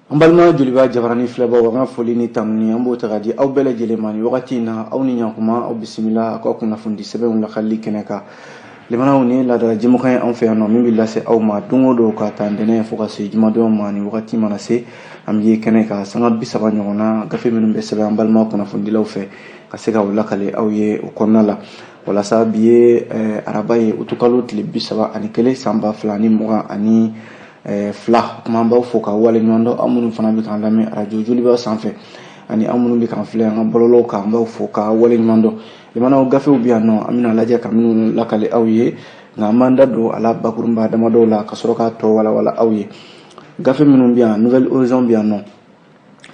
An balima Joliba jabarani filɛbaw, an ka foli ni tanuni, an b'o ta ka di aw bɛɛ lajɛlen ma nin wagati in na. Aw ni ɲankuma, aw bisimila aw ka kunnafoni sɛbɛnw lakalili kɛnɛ kan. Limanaw, ni laadala jɛmukan ye anw fɛ yan nɔ, min bɛ lase aw ma don o don ka taa ntɛnɛn fo ka se jumadon ma. Nin wagati mana se, an bɛ ye kɛnɛ kan sanga 30 ɲɔgɔn na, gafe minnu bɛ sɛbɛn an balima kunnafonidilaw fɛ, ka se ka o lakale aw ye o kɔnɔna la. Walasa bi ye araba ye, utukalo tile 31, san 2022. Kuma an b'aw fo ka wale ɲuman dɔn, aw minnu fana bɛ k'an lamɛn arajo Joliba sanfɛ ani aw minnu bɛ k'an filɛ an ka bɔlɔlɔw kan, an b'aw fo ka wale ɲuman dɔn. Limanaw, gafew bɛ yan nɔ, an bɛna lajɛ ka minnu lakale aw ye, nka an b'an da don a la bakurunba damadɔw la ka sɔrɔ k'a tɔ walawala aw ye. Gafe minnu bɛ yan, Nouvel Horizon bɛ yan nɔ,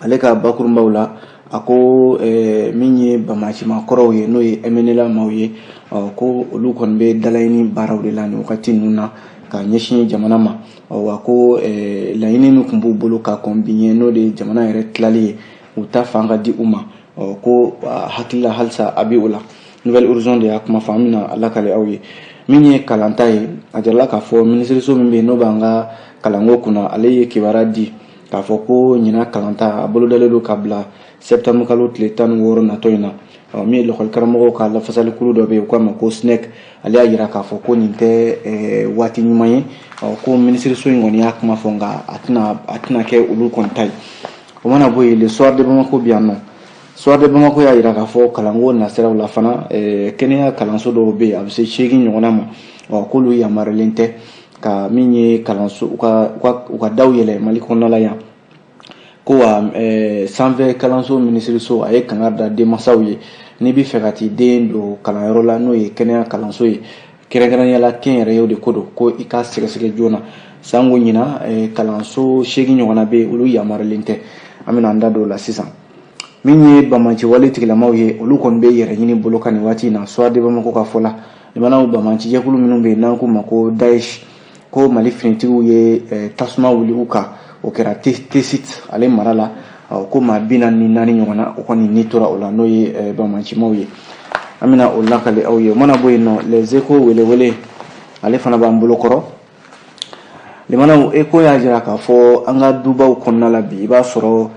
ale ka bakurunbaw la, a ko min ye banbaancimaa kɔrɔw ye, n'o ye MNLA maaw ye, ko olu kɔni bɛ dalaɲini baaraw de la nin wagati ninnu na ka ɲɛsin jamana ma. Wa ko laɲini min tun b'u bolo ka kɔn bi ɲɛ, n'o de ye jamana yɛrɛ tilali ye, u ta fan ka di u ma, ko hakilila halisa a bɛ o la. Nouvel Horizon de y'a kuma fɔ, an bɛna a lakale aw ye. Min ye kalanta ye, a jirala k'a fɔ minisiriso min bɛ yen, n'o b'an ka kalanko kunna, ale ye kibaruya di k'a fɔ ko ɲinan kalanta a bolodalen don ka bila septembre kalo tile 16 natɔ in na. Min ye lakɔli karamɔgɔw ka lafasalikulu dɔ bɛ yen, u k'a ma ko SNEC, ale y'a jira k'a fɔ ko nin tɛ waati ɲuman ye, ko minisiriso in kɔni y'a kuma fɔ, nka a tɛna kɛ olu kɔni ta ye. O mana bɔ yen, Le Soir de Bamako bɛ yan nɔ. Soir de Bamako y'a jira k'a fɔ kalanko nasiraw la fana, kɛnɛya kalanso dɔw bɛ yen, a bɛ se 8 ɲɔgɔnna ma, k'olu yamaruyalen tɛ ka min ye kalanso u ka daw yɛlɛ Mali kɔnɔna la yan. Ko wa sanfɛ kalanso minisiriso, a ye kangari da denmansaw ye, n'i bɛ fɛ ka t'i den don kalanyɔrɔ la, n'o ye kɛnɛya kalanso ye, kɛrɛnkɛrɛnnenya la kɛnyɛrɛyew de ko don, ko i ka sɛgɛsɛgɛ joona. Sango ɲina kalanso 8 ɲɔgɔnna bɛ yen, olu yamaruyalen tɛ. An bɛna an da don o la sisan. Min ye banbaanci wale tigilamaw ye, olu kɔni bɛ yɛrɛ ɲini bolo kan nin waati in na. Soir de Bamako ka fɔ la, limanaw, banbaanci jɛkulu minnu bɛ yen n'an k'u ma ko Daesh, ko Mali finitigiw ye tasuma wuli u kan, o kɛra Tessit ale mara la, ko maa 44 ɲɔgɔn na, o kɔni ni tora o la, n'o ye banbaancimaw ye. An bɛna o lakale aw ye. O mana bɔ yen nɔ, Les Échos, welewele, ale fana b'an bolo kɔrɔ. Limanaw, Écho y'a jira k'a fɔ an ka dubaw kɔnɔna la bi, i b'a sɔrɔ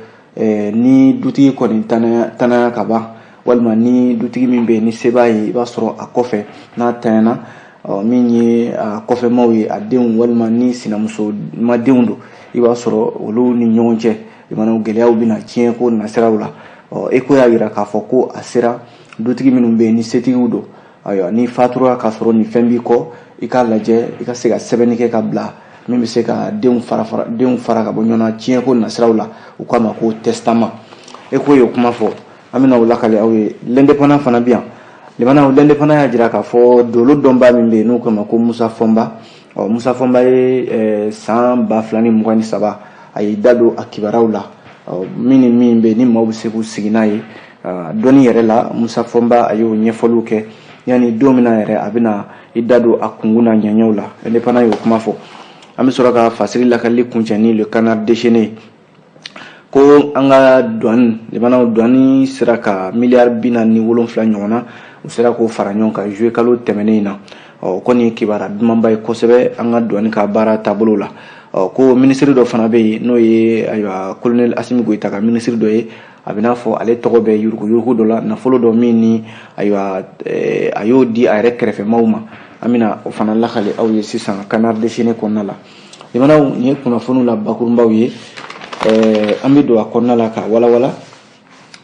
ni dutigi kɔni tanaya ka ban, walima ni dutigi min bɛ yen ni se b'a ye, i b'a sɔrɔ a kɔfɛ n'a tanyana, min ye a kɔfɛmaw ye, a denw walima ni sinamuso ma denw don, i b'a sɔrɔ olu ni ɲɔgɔn cɛ, limanaw, gɛlɛyaw bɛna tiɲɛ ko nasiraw la. Écho y'a jira k'a fɔ ko a sera dutigi minnu bɛ yen ni setigiw don, ayiwa, ni fatura k'a sɔrɔ nin fɛn b'i kɔ, i k'a lajɛ i ka se ka sɛbɛnni kɛ ka bila min bɛ se ka denw fara fara, denw fara ka bɔ ɲɔgɔn na tiɲɛ ko nasiraw la, u k'a ma ko testament. Écho y'o kuma fɔ, an bɛna o lakale aw ye. L'Indépendant fana bɛ yan. Limanaw, L'Indépendant y'a jira k'a fɔ dolo dɔnbaa min bɛ yen, n'u k'a ma ko Musa Fɔnba, ɔ Musa Fɔnba ye san 2023, a y'i da don a kibaruyaw la, min ni min bɛ yen ni maaw bɛ se k'u sigi n'a ye dɔnni yɛrɛ la. Musa Fɔnba, a y'o ɲɛfɔliw kɛ yanni don min na yɛrɛ a bɛna i da don a kunkun n'a ɲɛɲɛw la. Indépendant y'o kuma fɔ. An bɛ sɔrɔ ka fasiri lakalili kuncɛ ni Le Canard déchaîné, ko an ka douane, limanaw, douane sera ka miliyari 47 ɲɔgɔn na, u sera k'o fara ɲɔgɔn kan juillet kalo tɛmɛnen in na. Ɔ kɔni ye kibaruya dumanba ye kosɛbɛ an ka douane ka baara taabolo la. Ɔ ko minisiri dɔ fana bɛ yen, n'o ye, ayiwa, colonel Assimi Goïta ka minisiri dɔ ye, a bɛ n'a fɔ ale tɔgɔ bɛ yuruguyurugu dɔ la, nafolo dɔ min ni, ayiwa, a y'o di a yɛrɛ kɛrɛfɛmaw ma. An bɛna o fana lakale aw ye sisan Canard déchaîné kɔnɔna la. Limanaw, nin ye kunnafoniw la bakurunbaw ye. An bɛ don a kɔnɔna la ka walawala.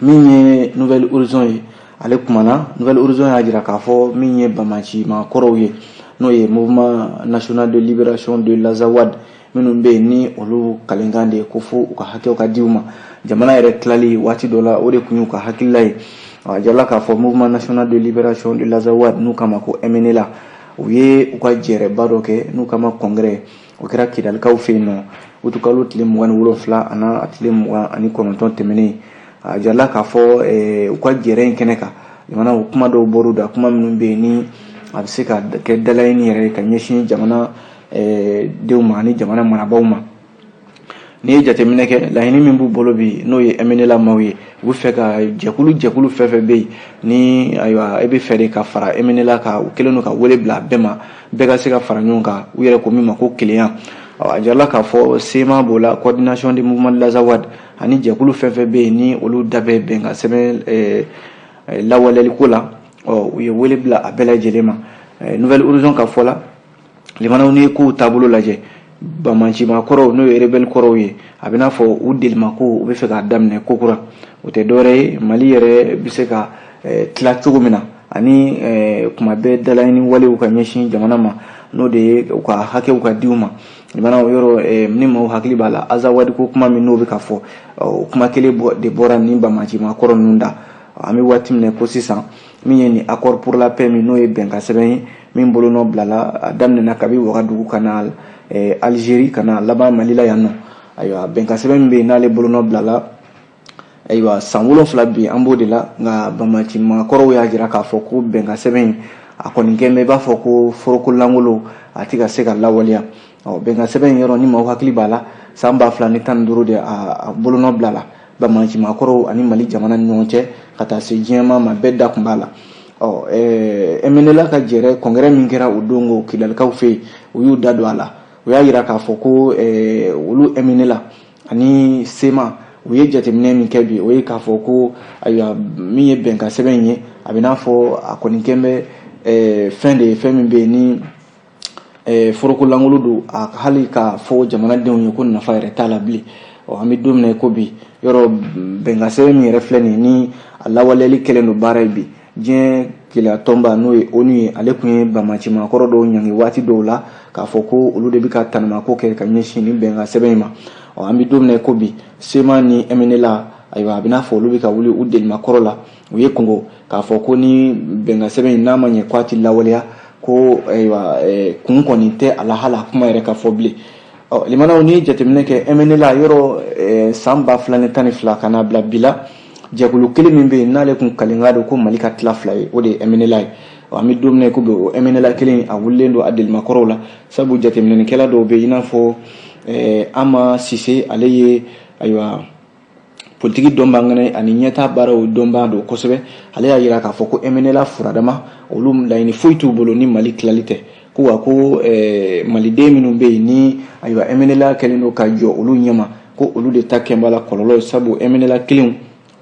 Min ye Nouvel Horizon ye, ale kumana. Nouvel Horizon y'a jira k'a fɔ min ye banbaanci maakɔrɔw ye, n'o ye Mouvement national de libération de l'Azawad, minnu bɛ yen ni olu kalenkan de ye ko fo u ka hakɛw ka di u ma jamana yɛrɛ tilali waati dɔ la, o de tun y'u ka hakilila ye. A jirala k'a fɔ Mouvement national de libération de l'Azawad, n'u k'a ma ko MNLA, u ye u ka jɛrɛba dɔ kɛ, n'u k'a ma congrès, o kɛra Kidalikaw fɛ yen nɔ utukalo tile 27 ani tile 29 tɛmɛnen. A jirala k'a fɔ u ka jɛrɛ in kɛnɛ kan, jamana kuma dɔw bɔr'u da, kuma minnu bɛ yen ni a bɛ se ka kɛ dalaɲini yɛrɛ ye ka ɲɛsin jamana denw ma ani jamana marabaaw ma. N'i ye jateminɛ kɛ, laɲini min b'u bolo bi, n'o ye MNLA maaw ye, u bɛ fɛ ka jɛkulu jɛkulu fɛn fɛn bɛ yen ni, ayiwa, e bɛ fɛ de ka fara MNLA kan, u kɛlen don ka wele bila bɛɛ ma, bɛɛ ka se ka fara ɲɔgɔn kan, u yɛrɛ ko min ma ko kelenya. A jirala k'a fɔ CMA b'o la, Coordination des mouvements de l'Azawad, ani jɛkulu fɛn fɛn bɛ yen ni olu da bɛ bɛnkan sɛbɛn lawaleyaliko la. Ɔ, u ye wele bila a bɛɛ lajɛlen ma. Nouvel Horizon ka fɔ la, limanaw, n'i ye kow taabolo lajɛ, banbaancimaa kɔrɔw, n'o ye rebelle kɔrɔw ye, a bɛ n'a fɔ u delimako u bɛ fɛ k'a daminɛ kokura. O tɛ dɔwɛrɛ ye, Mali yɛrɛ bɛ se ka tila cogo min na, ani kuma bɛɛ dalaɲini walew ka ɲɛsin jamana ma, n'o de ye u ka hakɛw ka di u ma. Limanaw, yɔrɔ ni maaw hakili b'a la, Azawadi ko kuma min n'o bɛ ka fɔ, o kuma kelen de bɔra ni banbaancimaa kɔrɔ ninnu da. An bɛ waati min na ko sisan, min ye nin accord pour la paix min, n'o ye bɛnkan sɛbɛn ye min bolonɔ bilala, a daminɛna kabi Wagadugu ka na Algérie, ka na laban Mali la yan nɔ. Ayiwa, bɛnkan sɛbɛn min bɛ yen n'ale bolonɔ bilala, ayiwa, san 7 bi an b'o de la. Nka banbaanci maakɔrɔw y'a jira k'a fɔ ko bɛnkan sɛbɛn in, a kɔni kɛn bɛ i b'a fɔ ko foroko lankolon, a tɛ ka se ka lawaleya. Ɔ, bɛnkan sɛbɛn in, yɔrɔ ni maaw hakili b'a la, san 2015 de a bolonɔ bilala banbaanci maakɔrɔw ani Mali jamana ni ɲɔgɔn cɛ, ka taa se diɲɛmaa ma, bɛɛ da kun b'a la. Ɔ, MNLA ka jɛrɛ congrès min kɛra o don ko Kidalikaw fɛ yen, u y'u da don a la. U y'a jira k'a fɔ ko olu MNLA ani CMA, u ye jateminɛ min kɛ bi, o ye k'a fɔ ko ayiwa, min ye bɛnkan sɛbɛn in ye, a bɛ n'a fɔ a kɔni kɛn bɛ fɛn de ye, fɛn min bɛ yen ni foroko lankolon don, a hali k'a fɔ jamanadenw ye ko nafa yɛrɛ t'a la bilen. Ɔ, an bɛ don min na i ko bi, yɔrɔ bɛnkan sɛbɛn min yɛrɛ filɛ nin ye, ni a lawaleyali kɛlen don baara ye bi, diɲɛ keleya tɔnba, n'o ye ONU ye, ale tun ye banbaanci maakɔrɔ dɔw ɲangi waati dɔw la k'a fɔ ko olu de bɛ ka tanamako kɛ ka ɲɛsin nin bɛnkan sɛbɛn in ma. Ɔ, an bɛ don min na i ko bi, CMA ni MNLA, ayiwa, a bɛ n'a fɔ olu bɛ ka wuli u delimakɔrɔ la. U ye kungo k'a fɔ ko ni bɛnkan sɛbɛn in n'a ma ɲɛ k'a ti lawaleya, ko ayiwa, kun kɔni tɛ a la hali a kuma yɛrɛ ka fɔ bilen. Ɔ, limanaw, n'i ye jateminɛ kɛ, MNLA, yɔrɔ san 2012 ka n'a bila bi la, jɛkulu kelen min bɛ yen n'ale kun kalenkan don ko Mali ka tila fila ye, o de ye MNLA ye. An bɛ don min na i ko bi, o MNLA kelen a wulilen don a delimakɔrɔw la, sabu jateminɛlikɛla dɔw bɛ yen, i n'a fɔ Ama Sise, ale ye ayiwa politiki dɔnbaa ŋana ani ɲɛtaa baaraw dɔnbaa don kosɛbɛ. Ale y'a jira k'a fɔ ko MNLA furadama, olu laɲini foyi t'u bolo ni Mali tilali tɛ. Ko wa ko maliden minnu bɛ yen ni ayiwa MNLA kɛlen don ka jɔ olu ɲɛma, ko olu de ta kɛn b'a la kɔlɔlɔ ye, sabu MNLA kelenw,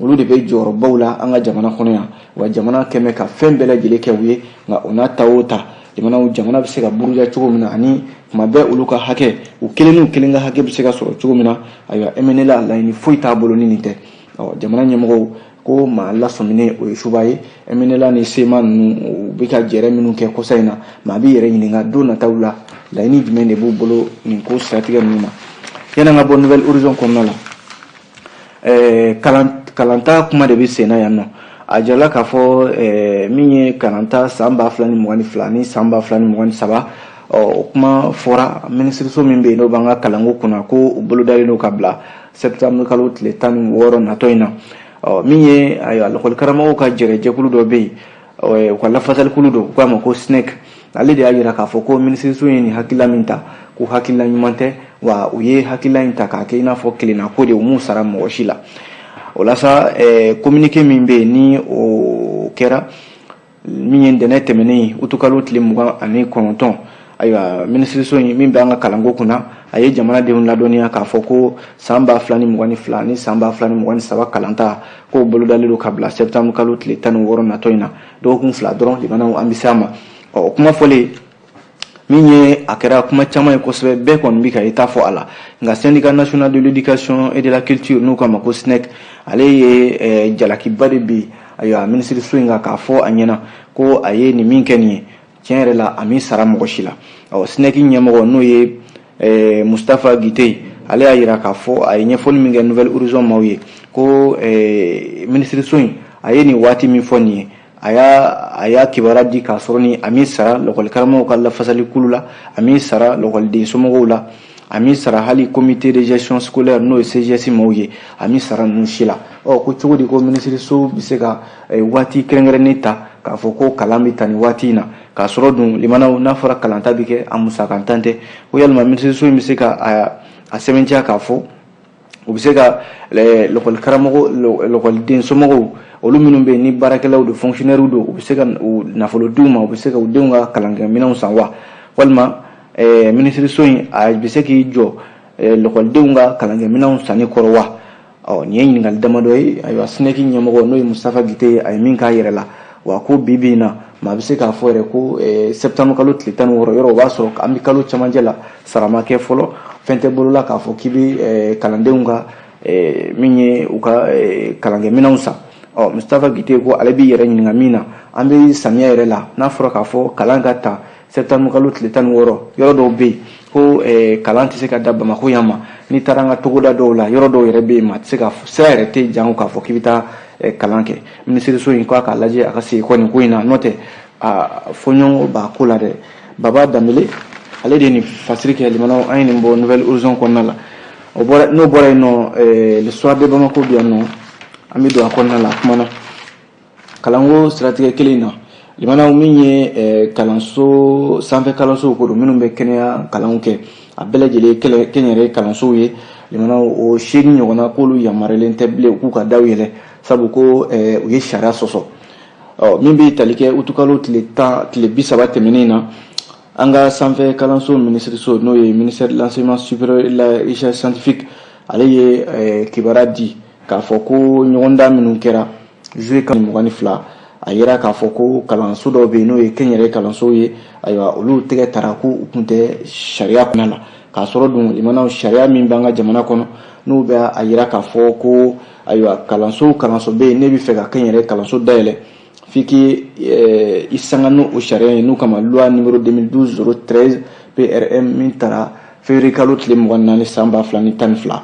olu de bɛ jɔyɔrɔbaw la an ka jamana kɔnɔ yan, wa jamana kɛn bɛ ka fɛn bɛɛ lajɛlen kɛ u ye. Nka o n'a ta o ta, jamana bɛ se ka buruja cogo min na, ani tuma bɛɛ olu ka hakɛ, u kelen n'u kelen ka hakɛ bɛ se ka sɔrɔ cogo min na, ayiwa, MNLA laɲini foyi t'a bolo ni nin tɛ. Ɔ, jamana ɲɛmɔgɔw ko maa lasɔminen o ye suba ye. MNLA ni CMA ninnu, u bɛ ka jɛrɛ minnu kɛ kɔsa in na, maa b'i yɛrɛ ɲininka don nataw la, laɲini jumɛn de b'u bolo nin ko siratigɛ ninnu na. Yanni an ka bɔ Nouvel Horizon kɔnɔna la, kalanta kuma de bɛ sen na yan nɔ. A jirala k'a fɔ min ye kalanta san 2022 ni san 2023, ɔ, o kuma fɔra. Minisiriso min bɛ yen n'o b'an ka kalanko kunna, ko u bolodalen don ka bila septembre kalo tile 16 natɔ in na. Ɔ, min ye ayiwa lakɔli karamɔgɔw ka jɛrɛjɛkulu dɔ bɛ yen, u ka lafasalikulu don, u k'a ma ko SNEC, ale de y'a jira k'a fɔ ko minisiriso ye nin hakilila min ta, ko hakilila ɲuman tɛ, wa u ye hakilila in ta k'a kɛ i n'a fɔ kelenna ko de, u m'u sara mɔgɔ si la. O la sa, communiqué min bɛ yen ni o kɛra min ye ntɛnɛn tɛmɛnen ye, utukalo tile 29, ayiwa, minisiriso in min bɛ an ka kalanko kunna, a ye jamanadenw ladɔnniya k'a fɔ ko san 2022 ni san 2023 kalanta, k'o bolodalen don ka bila septembre kalo tile 16 natɔ in na, dɔgɔkun 2 dɔrɔn, limanaw, an bɛ se a ma. Ɔ, o kuma fɔlen min ye, a kɛra kuma caman ye kosɛbɛ, bɛɛ kɔni bɛ ka i ta fɔ a la. Nka Syndicat national de l'éducation et de la culture, n'u k'a ma ko SNEC, ale ye jalakiba de bi ayiwa minisiriso in kan, k'a fɔ a ɲɛna ko a ye nin min kɛ nin ye, tiɲɛ yɛrɛ la, a m'i sara mɔgɔ si la. Ɔ, SNEC ɲɛmɔgɔ, n'o ye Mustapha Guité, ale y'a jira k'a fɔ, a ye ɲɛfɔli min kɛ Nouvel Horizon maaw ye, ko minisiriso in a ye nin waati min fɔ nin ye, a y'a kibaruya di k'a sɔrɔ ni a m'i sara lakɔli karamɔgɔw ka lafasali kulu la, a m'i sara lakɔliden somɔgɔw la, a m'i sara hali comité de gestion scolaire, n'o ye CGS maaw ye, a m'i sara ninnu si la. Ɔ, ko cogo di ko minisiriso bɛ se ka waati kɛrɛnkɛrɛnnen ta k'a fɔ ko kalan bɛ ta nin waati in na, k'a sɔrɔ dun, limanaw, n'a fɔra kalanta bɛ kɛ, a musakantan tɛ? Ko yalima minisiriso in bɛ se ka a sɛbɛntiya k'a fɔ u bɛ se ka lakɔli karamɔgɔ, lakɔliden somɔgɔw, olu minnu bɛ yen ni baarakɛlaw don, fonctionnaires don, u bɛ se ka u nafolo d'u ma, u bɛ se ka u denw ka kalankɛminɛnw san wa? Walima Minisiriso in a bɛ se k'i jɔ lɔkɔlidenw ka kalankɛminɛnw sanni kɔrɔ wa? Ɔ, nin ye ɲininkali damadɔ ye. Ayiwa, SNEC ɲɛmɔgɔ, n'o ye Mustafa Gite ye, a ye min k'a yɛrɛ la, wa ko bi bi in na, maa bɛ se k'a fɔ yɛrɛ ko septembre kalo tile 16 yɔrɔ, o b'a sɔrɔ an bɛ kalo camancɛ la, sara ma kɛ fɔlɔ, fɛn tɛ bolola k'a fɔ k'i bɛ kalandenw ka min ye u ka kalankɛminɛnw san. Ɔ, Mustafa Gite ko ale b'i yɛrɛ ɲininka min na, an bɛ samiya yɛrɛ la, n'a fɔra k'a fɔ kalan ka ta septembre kalo tile 16, yɔrɔ dɔw bɛ yen ko kalan tɛ se ka da Bamakɔ yan ma. N'i taara an ka togoda dɔw la, yɔrɔ dɔw yɛrɛ bɛ yen, maa tɛ se ka, sira yɛrɛ tɛ jango k'a fɔ k'i bɛ taa kalan kɛ. Minisiriso in ko a k'a lajɛ, a ka segin kɔ nin ko in na, n'o tɛ a fɔɲɔgɔnkɔ b'a ko la dɛ. Baba Danbele, ale de ye nin fasiri kɛ. Limanaw, an ye nin bɔ Nouvel Horizon kɔnɔna la. O bɔra, n'o bɔra yen nɔ, Le Soir de Bamako bɛ yan nɔ, an bɛ don a kɔnɔna la. A kumana kalanko siratigɛ kelen in na. Limanaw, min ye kalanso sanfɛ kalansow ko don, minnu bɛ kɛnɛya kalanw kɛ, a bɛɛ lajɛlen kɛnyɛrɛye kalansow ye. Limanaw, o 8 ɲɔgɔnna, k'olu yamaruyalen tɛ bilen u k'u ka daw yɛlɛ, sabu ko u ye sariya sɔsɔ. Ɔ, min bɛ tali kɛ utukalo tile 10, tile 30 tɛmɛnen na, an ka sanfɛ kalanso minisiriso, n'o ye ministère de l'Enseignement supérieur et de la Recherche scientifique, ale ye kibaruya di k'a fɔ ko ɲɔgɔndan minnu kɛra juillet kalo 22, a yira k'a fɔ ko kalanso dɔw bɛ yen, n'o ye kɛnyɛrɛye kalansow ye, ayiwa, olu tɛgɛ tara ko u tun tɛ sariya kɔnɔna la. K'a sɔrɔ dun, limanaw, sariya min b'an ka jamana kɔnɔ, n'u bɛ a yira k'a fɔ ko ayiwa, kalanso bɛ yen, ne bɛ fɛ ka kɛnyɛrɛye kalanso dayɛlɛ, f'i k'i i sanga n'o sariya ye, n'u kama loi numéro 2012 013 PRM min taara février kalo tile 24 san 2012.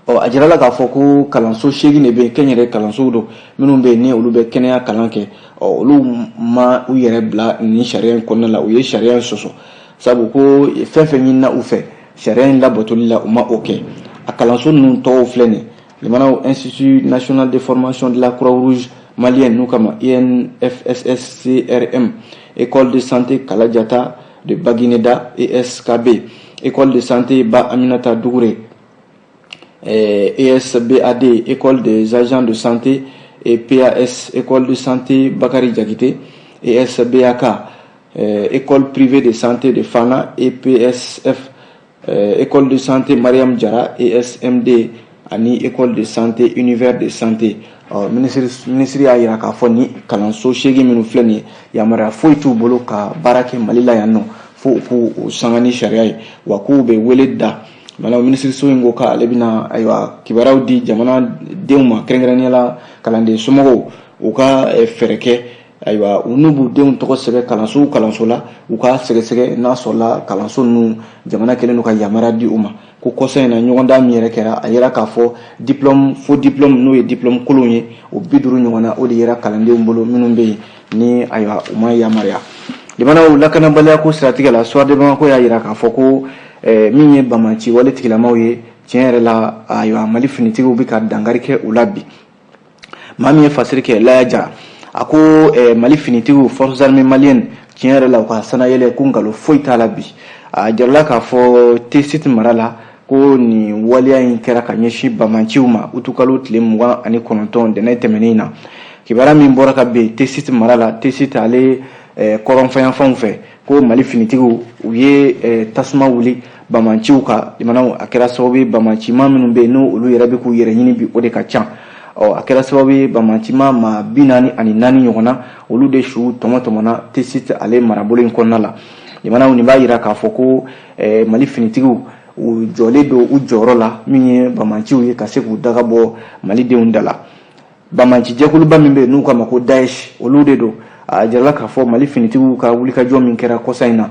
Ɔ, a jirala k'a fɔ ko kalanso 8 de bɛ yen, kɛnyɛrɛye kalansow don, minnu bɛ yen ni olu bɛ kɛnɛya kalan kɛ. Ɔ, olu ma u yɛrɛ bila nin sariya in kɔnɔna la, u ye sariya in sɔsɔ, sabu ko fɛn fɛn ɲinina u fɛ sariya in labatoli la, u ma o kɛ. A kalanso ninnu tɔgɔw filɛ nin: limanaw, Institut national de formation de la Croix-Rouge malienne, n'u kama INFSSCRM, École de santé Kalajata de Baguineda, ESKB, École de santé Ba Aminata Dougouré, ESBAD, École des agents de santé et PAS, École de santé Bakary Diakité, ESBAK, École privée de santé de Fana, EPSF, École de santé Mariam Diarra, ESMD, ani École de santé Univers de santé. Ɔ, minisiri y'a jira k'a fɔ ni kalanso 8 minnu filɛ nin ye, yamaruya foyi t'u bolo ka baara kɛ Mali la yan nɔ, fo u k'u sanga ni sariya ye, wa k'u bɛ wele da. Mana minisiriso in ko k'ale bɛna, ayiwa, kibaruyaw di jamanadenw ma, kɛrɛnkɛrɛnnenya la kalanden somɔgɔw, u ka fɛɛrɛ kɛ, ayiwa, u n'u b'u denw tɔgɔ sɛbɛn kalanso la, u ka sɛgɛsɛgɛ n'a sɔrɔla kalanso ninnu jamana kɛlen don ka yamaruya di u ma. Ko kɔsa in na, ɲɔgɔndan min yɛrɛ kɛra, a yira k'a fɔ diplôme, faux diplôme, n'o ye diplôme kolon ye, o 50 ɲɔgɔnna, o de yera kalandenw bolo minnu bɛ yen ni, ayiwa, u ma yamaruya. Limanaw, lakanabaliya ko siratigɛ la, Soir de Bamako y'a yira k'a fɔ ko min ye banbaanci wale tigilamaw ye, tiɲɛ yɛrɛ la, ayiwa, Mali finitigiw bɛ ka dankari kɛ u la bi. Maa min ye fasiri kɛ, Laya Jara, a ko Mali finitigiw, forces armées maliennes, tiɲɛ yɛrɛ la, u ka sanayɛlɛ ko nkalon foyi t'a la bi. A jarala k'a fɔ Tessit mara la ko nin waleya in kɛra ka ɲɛsin banbaanciw ma utukalo tile 29 dɛnɛ tɛmɛnen na. Kibaruya min bɔra ka ben Tessit mara la, Tessit ale kɔrɔnfɛyanfanw fɛ, ko Mali finitigiw u ye tasuma wuli banbaanciw kan. Limanaw, a kɛra sababu ye, banbaancima minnu bɛ yen, n'o olu yɛrɛ bɛ k'u yɛrɛ ɲini bi, o de ka ca. Ɔ, a kɛra sababu ye, banbaancima maa 44 ɲɔgɔnna, olu de su tɔmɔ tɔmɔna Tessit ale marabolo in kɔnɔna la. Limanaw, nin b'a yira k'a fɔ ko Mali finitigiw u jɔlen don u jɔyɔrɔ la, min ye banbaanciw ye, ka se k'u daga bɔ malidenw da la. Banbaanci jɛkuluba min bɛ yen n'u k'a ma ko Daesh, olu de don. A jirala k'a fɔ Mali finitigiw ka wulikajɔ min kɛra kɔsa in na,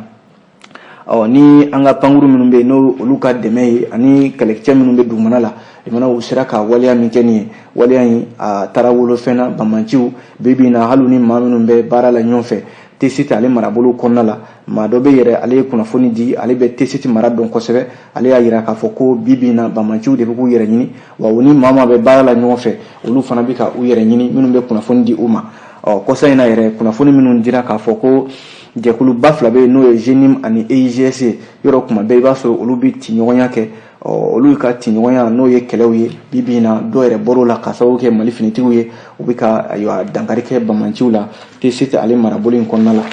ɔ, ni an ka pankuru minnu bɛ yen, n'o olu ka dɛmɛ ye, ani kɛlɛkɛcɛ minnu bɛ dugumana la, limanaw, u sera ka waleya min kɛ nin ye, waleya in a taara wolofɛn na. Banbaanciw bi bi in na, hali ni maa minnu bɛ baara la ɲɔgɔn fɛ Tessit ale marabolo kɔnɔna la, maa dɔ bɛ yɛrɛ, ale ye kunnafoni di, ale bɛ Tessit mara dɔn kosɛbɛ, ale y'a yira k'a fɔ ko bi bi in na, banbaanciw de bɛ k'u yɛrɛ ɲini, wa u ni maa maa bɛ baara la ɲɔgɔn fɛ, olu fana bɛ ka u yɛrɛ ɲini, minnu bɛ kunnafoni di u ma. Ɔ, kɔsa in na yɛrɛ, kunnafoni minnu dira k'a fɔ ko jɛkuluba fila bɛ yen, n'o ye JNIM ani EIGS, yɔrɔ kuma bɛɛ i b'a sɔrɔ olu bɛ tiɲɔgɔnya kɛ. Ɔ, olu ka tiɲɔgɔnya, n'o ye kɛlɛw ye, bi bi in na, dɔw yɛrɛ bɔr'o la ka sababu kɛ Mali finitigiw ye, u bɛ ka, ayiwa, dankari kɛ banbaanciw la Tessit ale marabolo in kɔnɔna la.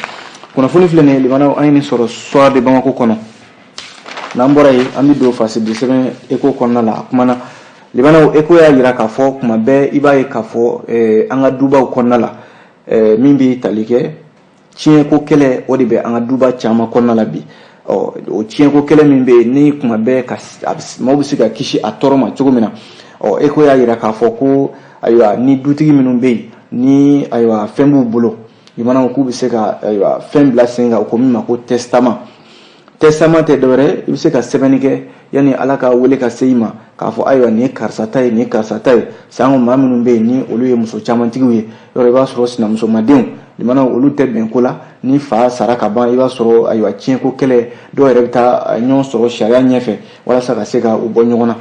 Kunnafoni filɛ nin ye, limanaw, an ye nin sɔrɔ Soir de Bamako kɔnɔ. N'an bɔra yen, an bɛ don fasidi sɛbɛn Écho kɔnɔna la. A kumana, limanaw, Écho y'a jira k'a fɔ kuma bɛɛ i b'a ye k'a fɔ an ka dubaw kɔnɔna la, min bɛ tali kɛ tiɲɛko kɛlɛ, o de bɛ an ka duba caman kɔnɔna la bi. Ɔ, o tiɲɛko kɛlɛ min bɛ yen ni kuma bɛɛ ka maaw bɛ se ka kisi a tɔɔrɔ ma cogo min na. Ɔ, Écho y'a jira k'a fɔ ko ayiwa, ni dutigi minnu bɛ yen ni ayiwa fɛn b'u bolo, limanaw, k'u bɛ se ka ayiwa fɛn bila sen kan, o ko min ma ko testament. Testament tɛ dɔwɛrɛ, i bɛ se ka sɛbɛnni kɛ yanni Ala ka wele ka se i ma, k'a fɔ ayiwa, nin ye karisa ta ye, nin ye karisa ta ye. Sango maa minnu bɛ yen ni olu ye muso camantigiw ye, yɔrɔ i b'a sɔrɔ sinamusomadenw, limanaw, olu tɛ bɛn ko la. Ni fa sara ka ban, i b'a sɔrɔ ayiwa tiɲɛko kɛlɛ, dɔw yɛrɛ bɛ taa ɲɔgɔn sɔrɔ sariya ɲɛfɛ walasa ka se ka u bɔ ɲɔgɔn na.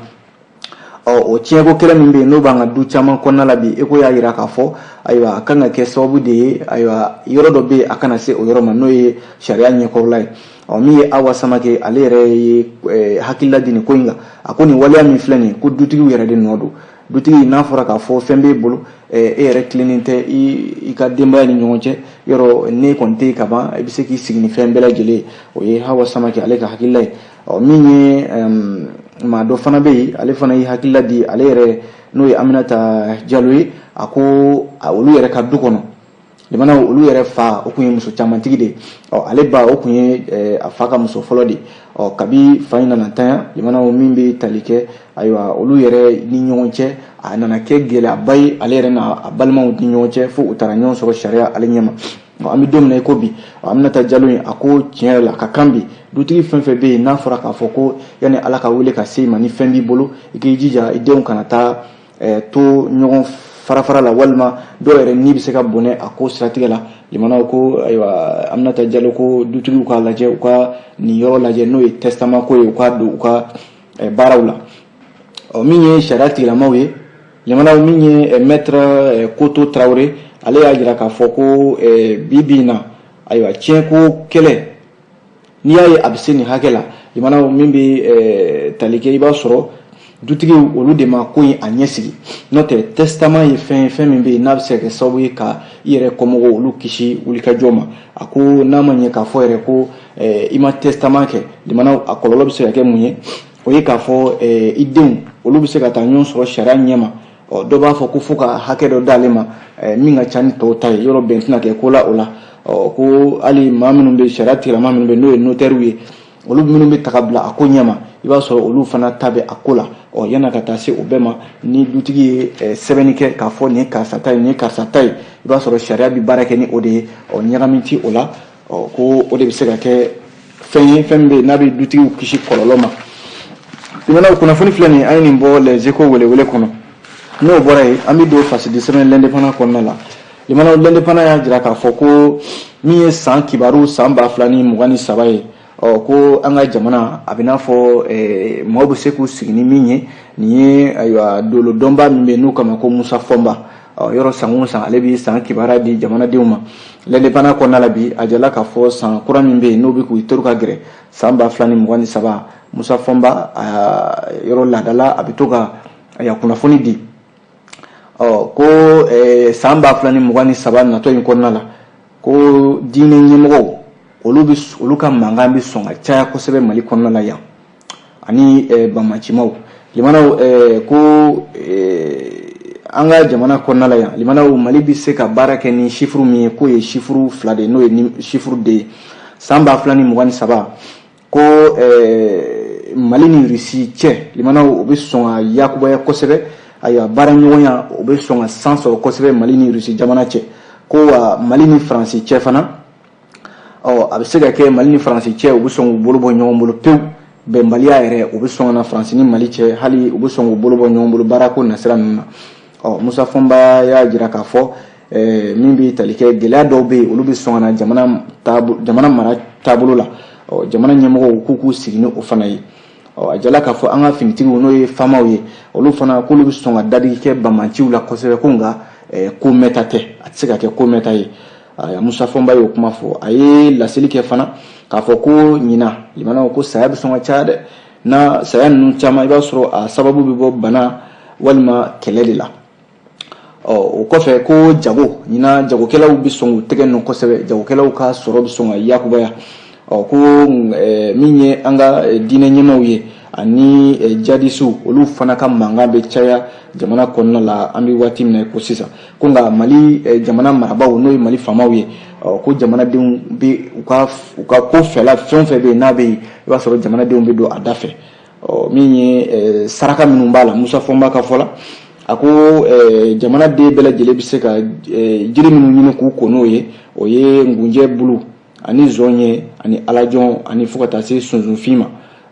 Ɔ, o tiɲɛko kɛlɛ min bɛ yen, n'o b'an ka du caman kɔnɔna la bi, Écho y'a jira k'a fɔ ayiwa, a kan ka kɛ sababu de ye, ayiwa, yɔrɔ dɔ bɛ yen, a kana se o yɔrɔ ma, n'o ye sariya ɲɛkɔrɔla ye. Ɔ, min ye Awa Samake, ale yɛrɛ ye hakilila di nin ko in kan. A ko nin waleya min filɛ nin ye, ko dutigiw yɛrɛ de nɔ don. Dutigi, n'a fɔra k'a fɔ fɛn b'e bolo, e yɛrɛ tilennen tɛ i ka denbaya ni ɲɔgɔn cɛ, yɔrɔ ne kɔni tɛ yen ka ban, i bɛ se k'i sigi ni fɛn bɛɛ lajɛlen ye. O ye Hawa Samake ale ka hakilila ye. Ɔ, min ye maa dɔ fana bɛ yen, ale fana ye hakilila di, ale yɛrɛ n'o ye Aminata Jalo ye. A ko olu yɛrɛ ka du kɔnɔ, limanaw, olu yɛrɛ fa, o kun ye muso camantigi de ye. Ɔ, ale ba, o kun ye a fa ka muso fɔlɔ de ye. Ɔ, kabi fa in nana tanya, limanaw, min bɛ tali kɛ ayiwa olu yɛrɛ ni ɲɔgɔn cɛ, a nana kɛ gɛlɛyaba ye ale yɛrɛ n'a a balimaw ni ɲɔgɔn cɛ, fo u taara ɲɔgɔn sɔrɔ sariya ale ɲɛma. An bɛ don min na i ko bi, Aminata Jalo in, a ko tiɲɛ yɛrɛ la, a ka kan bi, dutigi fɛn fɛn bɛ yen, n'a fɔra k'a fɔ ko yanni Ala ka wele ka se i ma, ni fɛn b'i bolo, i k'i jija i denw kana taa to ɲɔgɔn fara fara la, walima dɔw yɛrɛ ni bɛ se ka bɔnɛ a ko siratigɛ la. Limanaw, ko ayiwa, Aminata Jalo ko dutigiw k'a lajɛ, u ka nin yɔrɔ lajɛ, n'o ye testament ko ye, u k'a don u ka baaraw la. Ɔ, min ye sariya tigilamaw ye, limanaw, min ye maître Koto Tarawele, ale y'a jira k'a fɔ ko bi bi in na, ayiwa, tiɲɛko kɛlɛ, n'i y'a ye a bɛ se nin hakɛ la, limanaw, min bɛ tali kɛ, i b'a sɔrɔ dutigiw olu de ma ko in a ɲɛsigi. N'o tɛ, testament ye fɛn ye, fɛn min bɛ yen n'a bɛ se ka kɛ sababu ye ka i yɛrɛ kɔmɔgɔw olu kisi wulikajɔ ma. A ko n'a ma ɲɛ k'a fɔ yɛrɛ ko i ma testament kɛ, limanaw, a kɔlɔlɔ bɛ se ka kɛ mun ye? O ye k'a fɔ i denw olu bɛ se ka taa ɲɔgɔn sɔrɔ sariya ɲɛma. Ɔ, dɔ b'a fɔ ko fo ka hakɛ dɔ d'ale ma min ka ca ni tɔw ta ye, yɔrɔ bɛn tɛna kɛ ko la o la. Ɔ, ko hali maa minnu bɛ sariya tigilama minnu bɛ, n'o ye notɛriw ye, olu minnu bɛ ta ka bila a ko ɲɛma, i b'a sɔrɔ olu fana ta bɛ a ko la. Ɔ, yan'a ka taa se o bɛɛ ma, ni dutigi ye sɛbɛnni kɛ k'a fɔ nin ye karisa ta ye, nin ye karisa ta ye, i b'a sɔrɔ sariya bɛ baara kɛ ni o de ye. Ɔ, ɲagami ti o la. Ɔ, ko o de bɛ se ka kɛ fɛn ye, fɛn min bɛ yen n'a bɛ dutigiw kisi kɔlɔlɔ ma. Limanaw, kunnafoni filɛ nin ye, an ye nin bɔ Les Échos welewele kɔnɔ. N'o bɔra yen, an bɛ don fasidi sɛbɛn L'Indépendant kɔnɔna la. Limanaw, L'Indépendant y'a jira k'a fɔ ko min ye san kibaru san 2023 ye, ɔ, ko an ka jamana a bɛ n'a fɔ maaw bɛ se k'u sigi ni min ye, nin ye ayiwa dolo dɔnba min bɛ yen n'u kama ko Musa Fɔnba. Ɔ, yɔrɔ san o san ale bɛ san kibaruya di jamanadenw ma. L'Indépendant kɔnɔna la bi, a jala k'a fɔ san kura min bɛ yen n'o bɛ k'u toru ka gɛrɛ, san 2023, Musa Fɔnba, yɔrɔ laadala a bɛ to ka ayiwa kunnafoni di. Ɔ, ko san 2023 natɔ in kɔnɔna la, ko diinɛ ɲɛmɔgɔw olu bɛ olu ka mankan bɛ sɔn ka caya kosɛbɛ Mali kɔnɔna la yan, ani bamacimaw. Limanaw, ko an ka jamana kɔnɔna la yan, limanaw, Mali bɛ se ka baara kɛ ni chiffre min ye, k'o ye chiffre fila de ye, n'o ye chiffre de ye. San 2023, ko Mali ni Russie cɛ, limanaw, o bɛ sɔn ka yakubaya kosɛbɛ. Ayiwa, baara ɲɔgɔnya o bɛ sɔn ka san sɔrɔ kosɛbɛ Mali ni Russie jamana cɛ. Ko wa Mali ni Faransi cɛ fana, ɔ, a bɛ se ka kɛ Mali ni Faransi cɛ, u bɛ sɔn k'u bolo bɔ ɲɔgɔn bolo pewu. Bɛnbaliya yɛrɛ, u bɛ sɔn ka na Faransi ni Mali cɛ, hali u bɛ sɔn k'u bolo bɔ ɲɔgɔn bolo baarako nasira ninnu na. Ɔ, Musa Fɔnba y'a jira k'a fɔ min bɛ tali kɛ, gɛlɛya dɔw bɛ yen, olu bɛ sɔn ka na jamana taabolo, jamana mara taabolo la. Ɔ, jamana ɲɛmɔgɔw k'u k'u sigi ni o fana ye. Ɔ, a jala k'a fɔ an ka finitigiw, n'o ye faamaw ye, olu fana k'olu bɛ sɔn ka dadigi kɛ bamaciw la kosɛbɛ, ko nka ko mɛnta tɛ, a tɛ se ka kɛ ko mɛnta ye. Musa Fɔnba y'o kuma fɔ. A ye laseli kɛ fana k'a fɔ ko ɲina, limanaw, ko saya bɛ sɔn ka caya dɛ. Na saya ninnu caman, i b'a sɔrɔ a sababu bɛ bɔ bana walima kɛlɛ de la. Ɔ, o kɔfɛ ko jago ɲinan, jagokɛlaw bɛ sɔn k'u tɛgɛ nɔ kosɛbɛ, jagokɛlaw ka sɔrɔ bɛ sɔn ka yakubaya. Ɔ, ko min ye an ka diinɛ ɲɛmaaw ye ani jadisiw, olu fana ka mankan bɛ caya jamana kɔnɔna la an bɛ waati min na ko sisan. Ko nka Mali jamana marabaaw, n'o ye Mali faamaw ye, ɔ, ko jamanadenw bɛ u ka ko fɛla fɛn o fɛn bɛ yen n'a bɛ yen, i b'a sɔrɔ jamanadenw bɛ don a da fɛ. Ɔ, min ye saraka minnu b'a la, Musa Fɔnba ka fɔ la, a ko jamanaden bɛɛ lajɛlen bɛ se ka jiri minnu ɲini k'u ko n'o ye, o ye ngunjɛ bulu ani zɔnɲɛ ani alajɔn ani fo ka taa se sunsunfin ma.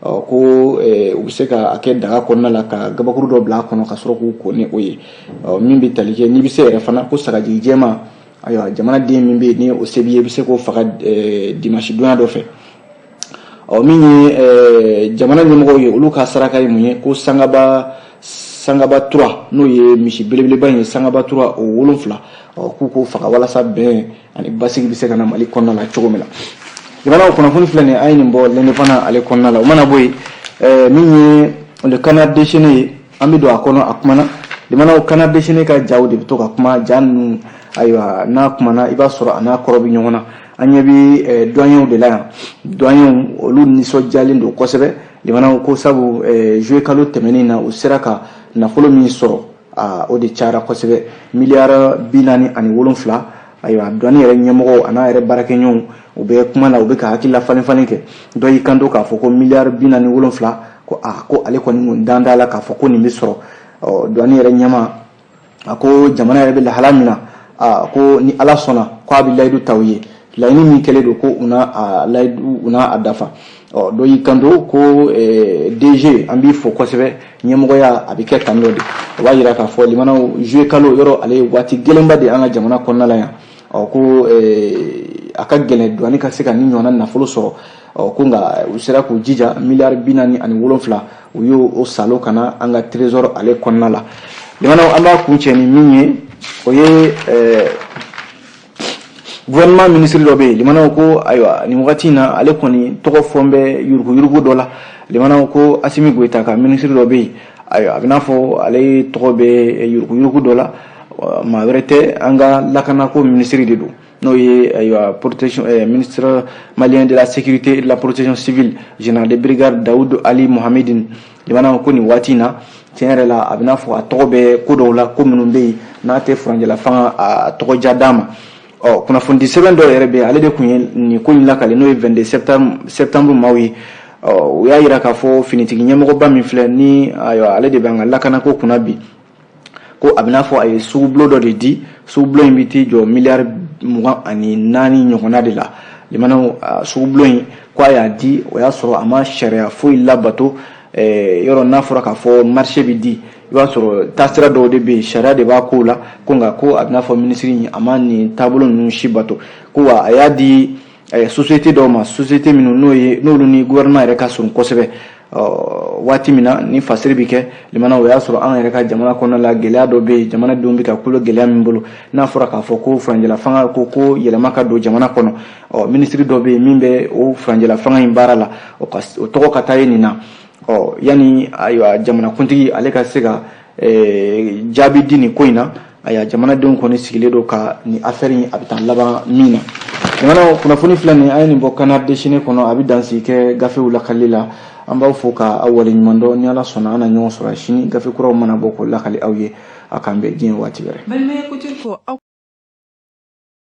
Ɔ, ko u bɛ se ka a kɛ daga kɔnɔna la ka gabakuru dɔ bila a kɔnɔ ka sɔrɔ k'u ko ni o ye. Ɔ, min bɛ tali kɛ, n'i bɛ se yɛrɛ fana, ko sagajigi jɛman, ayiwa, jamanaden min bɛ yen ni o se b'i ye, i bɛ se k'o faga dimanche donya dɔ fɛ. Ɔ, min ye jamana ɲɛmɔgɔw ye, olu ka saraka ye mun ye? Ko sangaba tura, n'o ye misi belebeleba in ye, sangaba tura o 7, ɔ, k'u k'o faga walasa bɛn ani basigi bɛ se ka na Mali kɔnɔna la cogo min na. Jamana kunnafoni filɛ nin ye, an ye nin bɔ L'Indépendant ale kɔnɔna la. O mana bɔ yen, min ye Le Canard déchaîné ye, an bɛ don a kɔnɔ. A kumana, limanaw, Canard déchaîné ka jaw de bɛ to ka kuma. Ja ninnu, ayiwa, n'a kumana, i b'a sɔrɔ a n'a kɔrɔ bɛ ɲɔgɔn na. An ɲɛ bɛ douaniers de la yan. Douaniers, olu nisɔndiyalen don kosɛbɛ, limanaw, ko sabu juillet kalo tɛmɛnen na, u sera ka nafolo min sɔrɔ, o de cayara kosɛbɛ, miliyari 47. Ayiwa, douane yɛrɛ ɲɛmɔgɔw a n'a yɛrɛ baarakɛɲɔgɔnw, u bɛ kuma la, u bɛ ka hakilila falen falen kɛ. Dɔ y'i kanto k'a fɔ ko miliyari 47, ko aa, ko ale kɔni kun dan t'a la k'a fɔ ko nin bɛ sɔrɔ. Ɔ, douane yɛrɛ ɲɛma, a ko jamana yɛrɛ bɛ lahala min na, aa, ko ni Ala sɔnna, ko a bɛ layidu ta u ye, laɲini min kɛlen don, ko u n'a a layidu, u n'a a dafa. Ɔ, dɔ y'i kanto ko DG, an b'i fo kosɛbɛ, ɲɛmɔgɔya a bɛ kɛ tan dɔ de. O b'a yira k'a fɔ, limanaw, juillet kalo yɔrɔ, ale ye waati gɛlɛnba de ye an ka jamana kɔnɔna la yan. Ɔ, ko a ka gɛlɛn douane ka se ka ni ɲɔgɔnna nafolo sɔrɔ. Ɔ, ko nka u sera k'u jija, miliyari 47, u y'o o salo ka na an ka trésor ale kɔnɔna la. Limanaw, an b'a kun cɛ ni min ye, o ye gouvernement ministre dɔ bɛ yen, limanaw, ko ayiwa, nin wagati in na, ale kɔni tɔgɔ fɔ bɛ yuruguyurugu dɔ la. Limanaw, ko Asimi Goyita ka ministre dɔ bɛ yen, ayiwa, a bɛ n'a fɔ ale tɔgɔ bɛ yuruguyurugu dɔ la. Maa wɛrɛ tɛ, an ka lakanako ministre de don, n'o ye, ayiwa, protection, ministre malien de la Sécurité et de la Protection civile, général de brigade Daoud Ali Mohamedine. Limanaw, ko nin waati in na, tiɲɛ yɛrɛ la, a bɛ n'a fɔ a tɔgɔ bɛ ko dɔw la, ko minnu bɛ yen n'a tɛ furancɛla fanga a tɔgɔ ja d'a ma. Ɔ, kunnafoni sɛbɛn dɔw yɛrɛ bɛ yen, ale de tun ye nin ko in lakale, n'o ye 22 septembre maaw ye. Ɔ, u y'a yira k'a fɔ finitigi ɲɛmɔgɔba min filɛ ni, ayiwa, ale de bɛ an ka lakanako kunna bi, ko a bɛ n'a fɔ a ye sugubulon dɔ de di. Sugubulon in bɛ t'i jɔ miliyari 24 ɲɔgɔnna de la. Limanaw, sugubulon in, ko a y'a di, o y'a sɔrɔ a ma sariya foyi labato. Yɔrɔ n'a fɔra k'a fɔ marché bɛ di, i b'a sɔrɔ taasira dɔw de bɛ yen, sariya de b'a ko la. Ko nka ko a bɛ n'a fɔ minisiri in, a ma nin taabolo ninnu si bato. Ko wa a y'a di société dɔw ma, société minnu n'o ye n'olu ni gouvernement yɛrɛ ka surun kosɛbɛ. Waati min na ni fasiri bɛ kɛ, limana, o y'a sɔrɔ an yɛrɛ ka jamana kɔnɔna la, gɛlɛya dɔ bɛ yen, jamanadenw bɛ ka kulo gɛlɛya min bolo. N'a fɔra k'a fɔ ko furancɛla fanga ko yɛlɛma ka don jamana kɔnɔ, ɔ, minisiri dɔ bɛ yen min bɛ o furancɛla fanga in baara la, o tɔgɔ ka taa ye nin na. Ɔ, yanni, ayiwa, jamanakuntigi ale ka se ka jaabi di nin ko in na, ayiwa, jamanadenw kɔni sigilen don ka nin affaire in, a bɛ taa laban min na. Jamana kunnafoni filɛ nin, an ye nin bɔ Canard déchaîné kɔnɔ. A bɛ dansigi kɛ gafew lakali la. An b'aw fo ka aw waleɲuman dɔn. Ni Ala sɔnna, an na ɲɔgɔn sɔrɔ sini, gafe kuraw mana bɔ k'o lakali aw ye. A k'an bɛn diɲɛ waati wɛrɛ.